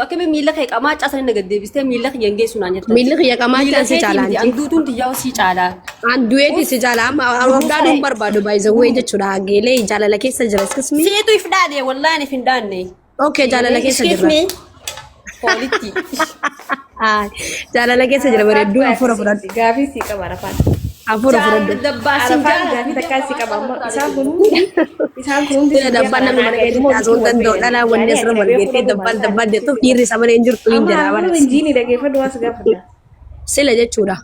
Akkamiin miila kee qamaachaa sana na gad deebistee miila kiyya hin geessu naan jettan. Miilli kiyya Miila qamaachaan si keetii caalaa miti anti. anduutuun tiyyaa si caalaa. An du'eeti si caalaa amma of dhaaduu hin barbaadu by the way jechuudha. Geelee jaalala keessa jira excuse me. Siitu if dhaadhe wallaahi if hin dhaanne. Okay, jaalala keessa Excuse jirra. me. Hoolitti. Ah, jaalala keessa jira bareedduu hafuura fudhadhu. Gaafii sii qaba Arafaan. Hafuura fudhadhu. Jaalala dabbaasin Arafaan jaalala. gaafii takkaa sii qaba amma isaan kun hundi isaan kun hundi Sila dabbaan namni mana keessatti haasa'uu hin danda'u. Dhalaa wanni asirra wal geettee dabbaan dabbaan jettuuf dhiirri isa malee hin jirtu hin Amma jedha amma bara. injiinii dhageeffadhu waan si gaafadha. Sila jechuudha.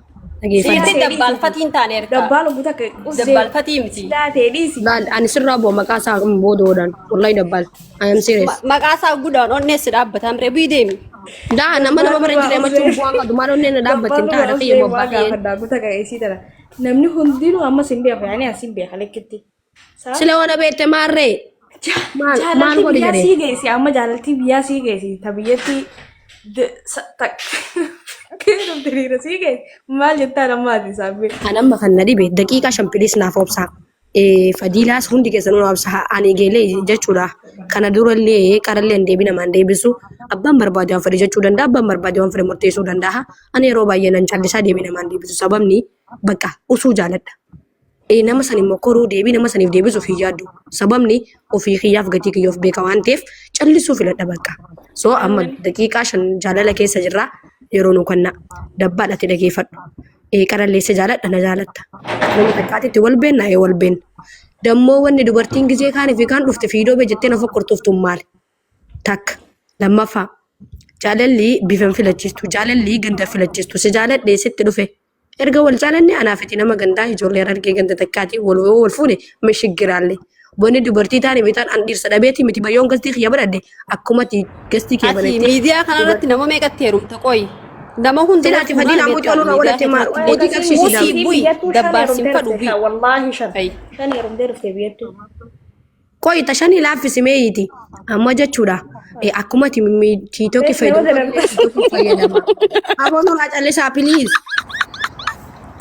Dhageeffadhu. Sitti dabbaalfatiin taane erga. Dabbaal ogguu takka uzzee Dabbaalfatii miti. taatee dhiisi. Laal ani sirraa bu'a maqaa isaa booda oodhaan. Wallahi dabbaal. I am serious. Maqaa isaa gudaan onneessi dhaabbataa miree bu'ii deemi. Daa nama nama bira hin jirre machuun bu'aan qabdu maal onneen na dhaabbatin Dabbaal ta'a dhugaa kiyya uzzee waa bobbaateen. gaafadha ogguu takka isii tana. Namni hundinuu ammas hin beeku yaani as hin beeka lekkitti. Saa Sila waan beekte maarree maal maal jaalaltii godhi biyyaa jedhee. sii geessi amma jaalaltii biyyaa sii geessi ta biyyatti diriira sii geessi maal jettaan amma ati isaan bee. Kan amma kan na dhibe daqiiqaa 5 pilis naaf obsaa. Fadiilaas hundi keessanuu naaf obsaa ani geelee jechuudha. Kana durallee qarallee hin deebi namaan deebisu abbaan barbaade waan fedhe jechuu danda'a abbaan barbaade waan fedhe murteessuu danda'a. Ani yeroo baay'ee nan callisaa deebii namaan deebisu sababni bakka usuu jaaladha. Nama san immoo koruu deebii nama saniif deebisuuf hin yaaddu. Sababni ofii kiyyaaf gatii kiyya of beeka waan ta'eef callisuu filadha bakka. So amma daqiiqaa 5 jaalala keessa jirra yeroo nu kanna dabbaadhati dhageeffadhu. Qaralleessa jaaladha na jaalatta. Nama takkaatitti wal beenna wal beenna. Dammoo wanni dubartiin gizee kaanii fi kaan dhufte fiidoo bee jettee na fokkortuuf maali? Takka. Lammaffaa jaalalli bifa hin filachiistu jaalalli ganda filachiistu si jaaladhee sitti dhufe. Erga wal jaalanne anaaf ati nama gandaa ijoollee Harargee ganda takkaati wal yoo wal fuune mishiggiraalle. Wanni dubartii taane bitaan an dhirsa dhabeeti miti bayyoon gastii kiyya banadhe akkuma ati gastii kee Ati banattee miidiyaa kanarratti nama meeqatti heerumta qoyi? Nama hunda Sila wal ati fuunaan fadiilaa mootii beektaa olurraa miidiyaa walatte maal keessatti mootii qabsiisi Usii daam. bu'i Biyyattuu shan dabbaarsin heerumtee fadhu dhufte bu'i. wallaahi shan Ayi. shan heerumtee dhufte biyyattuu. Qoyi ta shanii laaffisi meeyiti. Amma jechuudha. Akkuma ati tiitookii Reef nama fayyadamtu dalamta. tiitookii fayyadama. Aboo nurraa callisaa piliis.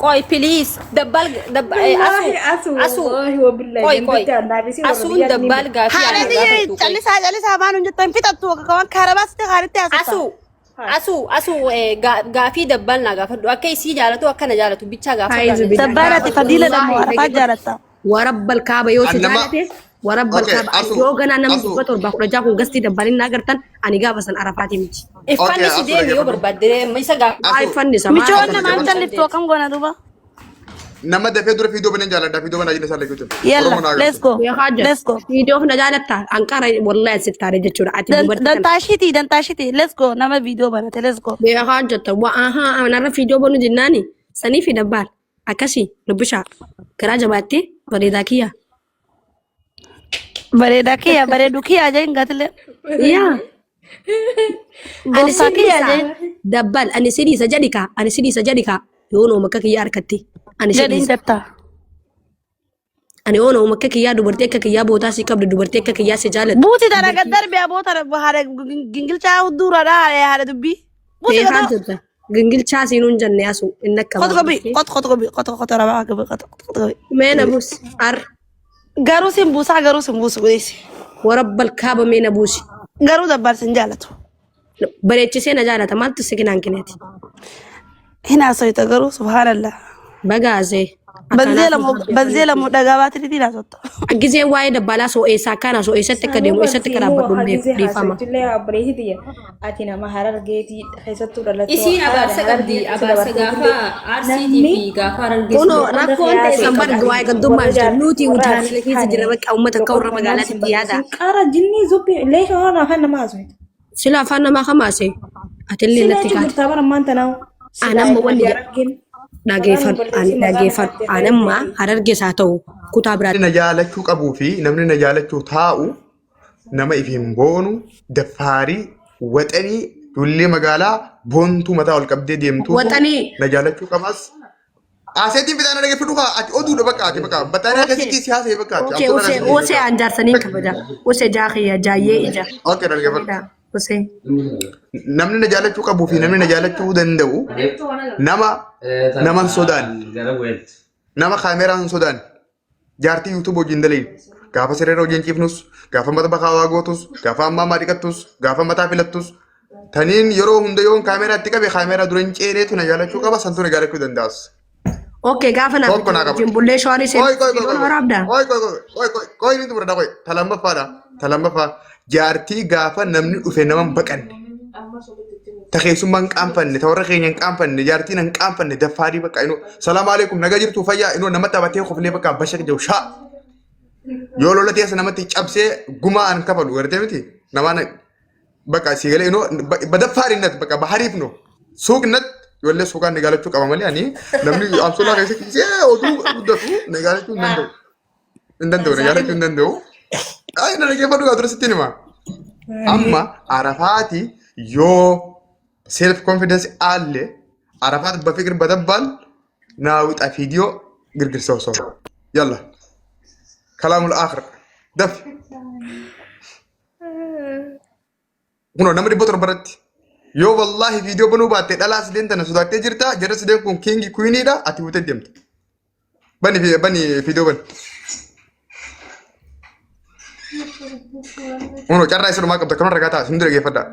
Qoy please dabbal Wallaahi asu asu asu wallaahi wabillahi qoy qoy dandeettii annaabisi warra asuun biyyaatti ni dabbal beeku. gaafii ana Haadha gaafattu qoy. callisaa callisaa afaan hin jettan fixattu akka waan kaarabaasitti haadhatti haasofta. Asu asu asu gaafii dabbal naa gaafadhu akka isii jaalatu akka na jaalatu bichaa gaafadhu Haayizu ana billah. Dabbaan ati fadiila dhammoo Wallaahi arafaa jaalatta. Warabbal kaaba yoo si An nama jaalate warabbal okay kaaba ani asu yoo ganaa namni asu 716 kun gastii dabbalin na agartan ani gaafa san arafaati miti. Iffanni okay si asu deemi yoo dhaggeeffadhu. barbaadde amma isa Waa Asu iffanni isa maal Michoon asu namaan dhaggeeffadhu. calliftu akkam goona duuba. Nama dafee dura fiidoo banan jaaladha fiidoo banaa jenne isaan lachuutin. Yalla Oromoo naa let's agartu. go Beekaa jira. let's go. Viidiyoof na jaalatta anqara wallahi sitti taane jechuudha. Ati dubartii kana Dantaashitii dantaashitii let's go nama viidiyoo banate let's go. beekaa jirta. Waa ahaa anarra viidiyoo banu jennaani sanii fi dabbaal akkasii dubbishaa garaa jabaattee bareedaa kiyya. Bareedaa kiyya bareedu kiyya jeen gatile. Yaa ani Gooftaa si kiyya dhiisa jeen dabbal ani si dhiisa jedhi kaa ani si dhiisa jedhi kaa yoo nooma akka kiyyaa harkatti ani si jedhiin dhiisa. jettaa. Ani yoo nooma akka kiyyaa dubartii akka kiyyaa bootaa si qabdu dubartii akka kiyyaa si jaalattu Buuti tana gad dubartii darbe aboo tana haadha gingilchaa hudduuraadha haadha dubbii. Buuti beekaa gadoo. jirta. Gingilchaa siinuun jenne asu inni akka Qotu baafte. qabi qotu qotu qabi qotu qotu rabaa qabi qotu qotu qabi. Mee na buusi ar Garuu sin buusaa garuu sin buusu gudeessi. warabbal kaaba mee na buusi. Garuu dabbaal sin jaalatu. Bareechisee na jaalata maaltu si kinaan kineeti. Hin haasoyta garuu subhaanallah. Bagaasee Banzee akkanaaf lamoo banzee lamoo dhagaa baatiriitiin haasofta. Gizeen waa'ee dabbaalaa soo eessaa akkaanaa soo eessatti akka deemu Sanuu eessatti akka barsiinuu dhaabbadhu hin beeku hagizee dhiifama. haasoftillee obboleessi tiyya ati nama harargeetii keessattuu dhalattoo Isiin haadha abaarsa qabdi harargeetti si abaarsa dabarteetillee gaafa arsiitii namni fi gaafa harargeessu Kunoo warra rakkoon ta'e qiyaasee san bar qabdi waa'ee gandummaa warra jirtu jaartii nuti warra jaalala asii keessa kaane jira bakka uummata akka warra loqoddummaan magaalaatti sin itti yaada. barsiisin qara jinnii zubbii leesha waan afaan nama haasoftu. Sila afaan namaa kamaase atillee Sila natti jechuun kaate. gurtaa bara ammaan tanaa An sila amma wanni ati jedhu harargeen maqaa nu dhageeffadhu ani balleessi maqaa nu dhageeffadhu nyaattee an amma fayyadamte. harargees haa ta'u kutaa biraa Namni na jaalachuu qabuu fi namni na jaalachuu taa'u nama ifiin boonu daffaarii waxanii ijoollee magaalaa boontuu mataa ol qabdee deemtuutu Waxanii na jaalachuu qabas. Aseetiin bitaa na dhaggeeffadhu kaa ati oduudha bakka ati bakka bataariyaa Okay. keessatti siyaasa bakka ati Okay, amtoota use keessatti use bakka. an jaarsaniin kabaja. Use jaakiya jaayyee ija. Okay dhaggeeffadhu. Bareeda. Use. Namni na jaalachuu qabuu fi namni na jaalachuu danda'u nama nama hin sodaanne nama kaameeraa hin sodaanne jaartii YouTube wajjin dalayin gaafa sireera wajjin ciifnus gaafa mata bakaa waa gootus gaafa ammaa maa dhiqattus gaafa mataa filattus Taniin yeroo hunda yoon kaameraa itti qabe kaameraa dura hin ceeneetu na jaalachuu qaba, santu na jaalachuu danda'as. Okay, gaafa naaf Tokko naa qaba. wajjin bullee shawaarii Qoy qoy qoy seenuu qoy waraabdaa? qoy qoy qoy qoy qoy qoy ni xumurada qoy. Ta lammaffaadha. Ta lammaffaa jaartii gaafa namni dhufe nama hin baqanne. Ta keessummaa hin qaanfanne, ta warra keenya hin qaanfanne, jaartiin hin qaanfanne, daffaarii bakka inuu salaamu alaikum, nagaa jirtu, fayyaa, inuu nama taphatee koflee bakka bashaq jiru shaa. Yoo lola teessa namatti cabsee gumaa an kafalu gartee miti namaan bakka si galee inuu badaffaarinnat bakka bahariif no suuqnat ijoollee suuqaan ni gaalachuu qaba malee ani namni amsoolaa keessatti gisee oduu guddatu ni gaalachuu hin danda'u. Hin danda'u, ni gaalachuu hin danda'u. Ay, na dhaggeeffadhu gaa dura sitti hima. Amma Arafaati yoo self confidence aalle Arafaat bafikir badabbal naawwixa fiidiyoo girgirsa osoo. Yalla. Kalaamul aakhir. Dafi. Kunoo nama 700 irratti. Yoo wallaahi viidiyoo banuu baatte dhalaa sideen tana sodaattee jirta, jarri sideen kun kingi kuiniidha, ati buutee deemta. Bani bani viidiyoo bani. Kunoo carraa isa dhumaa qabda, kanuma ragaa ta'a, sin dura geeffadhaa.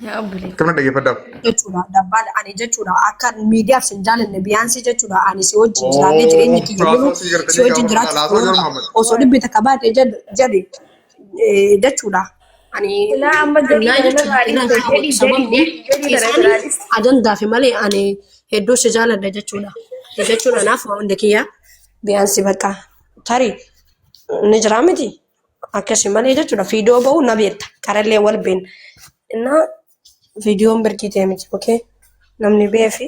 Yaa obboleetti. Kanuma dhaggeeffadhaa. Jechuudha dabbaal ani jechuudha akka miidiyaaf sin jaalanne biyaansii jechuudha ani si wajjin jiraadhee jireenya kiyya muluu si wajjin jiraachuuf osoo dhibbi takka baate jedhe jechuudha ani Silaa amma jedhii naa tana jechuudha irraa irraan dhiiste kaawwatu jedhii jedhii sababni jedhii tana isaan irraa dhiiste. ajandaafi malee ani hedduu si jaaladha jechuudha jechuudha anaaf hunda kiyya biyaansii bakka tarii ni jiraa miti. Akkasi malee jechuudha viidiyoo ba'uu na beekta karallee wal beekna. Innaa viidiyoon birkii ta'e miti okee namni beefi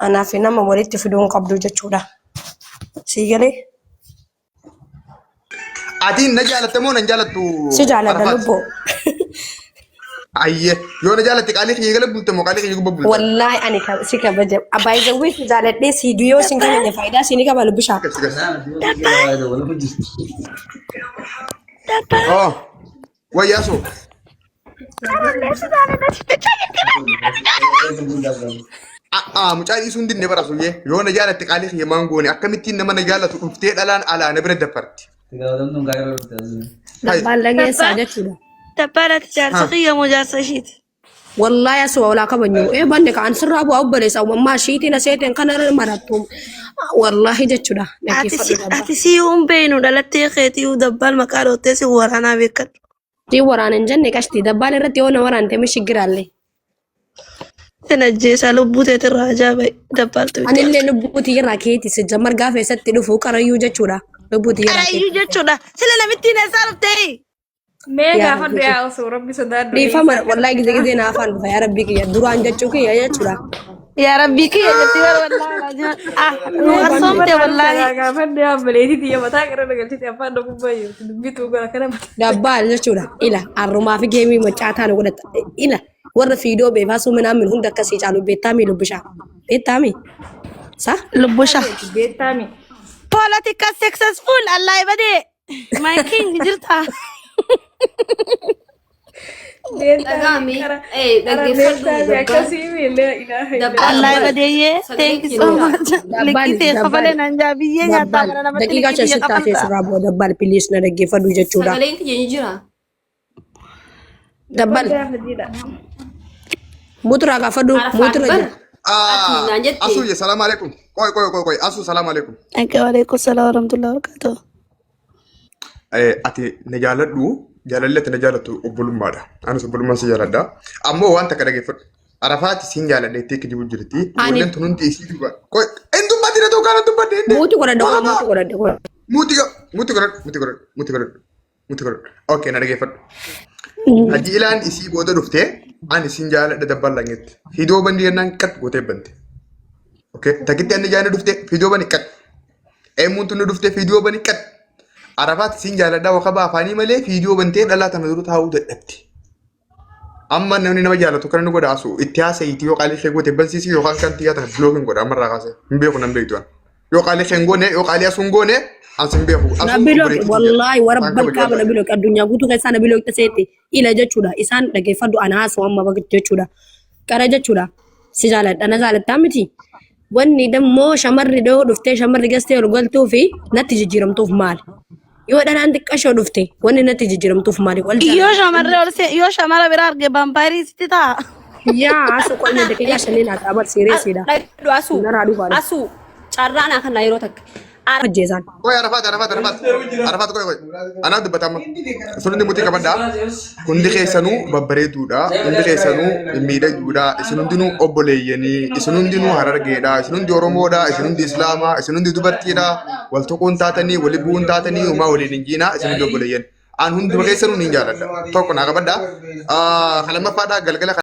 anaa fi nama walitti fiduu hin qabdu jechuudha. Sii galee Atiin na jaalatte moo nan jaalattu? Si jaaladha Arafaat? lubbuu. Ayyee yoo na jaalatte qaalii kiyya gala bulte moo qaalii kiyya gubba bulte? Wallaahi ani si kabaja. Baay'ee si jaaladhee si yoo sin kabajne faayidaa si ni qaba lubbishaa. Gasi gasi. Oh wayyaa soo. A'aa mucaa dhiisuu hin dinne bara suyyee yoo na jaalatte qaalii kiyya maan goone akkamittiin nama na jaalatu dhuftee dhalaan alaa na bira daffarti. Hai. Dabbaan dhageessaa jechuudha. Dabbaadhaati jaarsa kiyya moo jaarsa ishiiti? Wallaahi asuma walaa kabanyu. Ee banne kaan sirraa bu'aa obboleessa uumamaa shiitiin aseeteen kana irra marattu. Wallaahi jechuudha. Ati si Dhaggeeffadhu dabbaa. ati si hin beeynu dhalattee keetii dabbaal maqaa dhoottee si waraanaa beekadhu. Si waraana hin jenne qashti dabbaan irratti yoo na waraante mishi giraallee. Sin ajjeesaa lubbuu teetirraa ajaa'iba dabbaaltu itti. Anillee lubbuu tiyyarraa keeti si jammar gaafa eessatti dhufu qarayyuu jechuudha. Lubbuu tiyyarraa keeti. Qarayyuu jechuudha. Sila namittiin eessaa dhuftee? Mee Yaa gaafadhu Rabbi. yaa osoo rabbi sodaadhu. Dhiifama wallaahi gizee gizee na afaan dhufa yaa Rabbii kiyya duraan jechuu kiyya jechuudha. Yaa Rabbii kiyya jetti bara wallaahi. Ah nu arsoomte wallaahi. Gaafadhu yaa obboleetti tiyya mataa qirra galchite afaan dhukkubaa jirti dubbituu gara kana mataa. Dabbaa jechuudha. Ila arrumaa fi geemii macaataa nu godhata. Ila warra fiidoo beefaa suu minaamin hunda akkasii caalu beektaamii lubbishaa. Beektaamii? Sa? Lubbusha. Beektaami. Political successful Allah ibadee. My king jirta. Dhagaami. Eh, dhaggeeffadhu dabbaan. Akkasii miillee ilaaha Dabbaan. Allah ibadeeyye. Thank you so much. Dabbaan Likkii ta'e dabbaan kafalee naan jaa biyyee nyaataa dabbaan bara namatti daqiiqaa likkii shan biyya sitti hafee kafalta. sirraa bu'a dabbaan piliis na dhaggeeffadhu jechuudha. Sagaleen kiyya ni jira. Dabbaan muturaa gaafadhu Arafaat mutura bar. jira. Ati naan jette. Asuu je salaam alaikum. Qoy qoy qoy qoy asuu salaam alaikum. Akka waalaikum salaam warahmatullahi wabarakatuh. Ati na jaaladhu, jaalalli ati na jaalattu obbolummaadha. Anis obbolummaan si jaaladha. Ammoo waan takka dhaggeeffadhu. Arafaati siin jaaladha jettee kijibu jirti. Ani Ijoolleen tun hundi isii duuba. Qoy hin dubbatti na tokko hin dubbadde hin muuti godhadha waa muuti godhadha godhadha. Muuti muuti godhadhu muuti godhadhu muuti godhadhu muuti godhadhu. Okay, na dhaggeeffadhu. Hajji ilaan isii booda dhuftee ani siin jaaladha dabballaan jette. Fidoo bandi jennaan qat gootee bante. Okay, takitti ani jaanni dhuftee fidoo bani qat. Eemuun tun dhuftee fiidiyoo bani qat. Arafaat siin jaaladha wakaba afaanii malee fiidiyoo bantee dhalaa tana dura taa'uu dadhabde. Amma namni nama jaalatu kana ni godha asu itti haasa'iiti yoo qaalii kee goote bansiisi yookaan kan xiyyaa tana bilookin godha ammarraa kaasee hin beeku nan beektu an. Yoo qaalii kee hin goone yoo qaalii asuu hin goone an sin beeku asuun Nabi Look obboleettii tiyya. wallaahi Waan warabbal kabaja kaaba Nabi Look addunyaa guutuu keessaa Nabi Look taseetti ila jechuudha isaan dhaggeeffadhu ana haasoo amma bakka jechuudha qara jechuudha si jaaladha na jaalattaa miti wanni dammoo shamarri dhoo dhuftee shamarri gastee ol galtuu fi natti jijjiiramtuuf maali? Yoo dhalaan xiqqashoo dhufte wanni natti jijjiiramtuuf maali? Wal Yoo jaalladha. shamarree ol yoo shamara bira arge vaampaayirii sitti ta'a. Yaa asu qolli daqiiqaa shanii naa ta'a bar siireesiidha. Dhaggeeffadhu asuu. Naraa dhufaadha. Asuu carraa naa kana yeroo takka. Ajjeesaan. Qoy Arafaat Arafaat Arafaat Arafaat qoy qoy anaa dubbata amma isin hundi mutii qabadhaa hundi keessanuu babbareeduudha hundi keessanuu miidhagduudha isin hundinuu obboleeyyanii isin hundinuu harargeedha isin hundi oromoodha isin hundi islaamaa isin hundi dubartiidha wal tuquun taatanii wali bu'uun taatanii uumaa waliin hin jiinaa isin hundi obboleeyyan an hunduma keessanuu niin jaaladha tokko naa qabadhaa kan lammaffaadhaa galgala.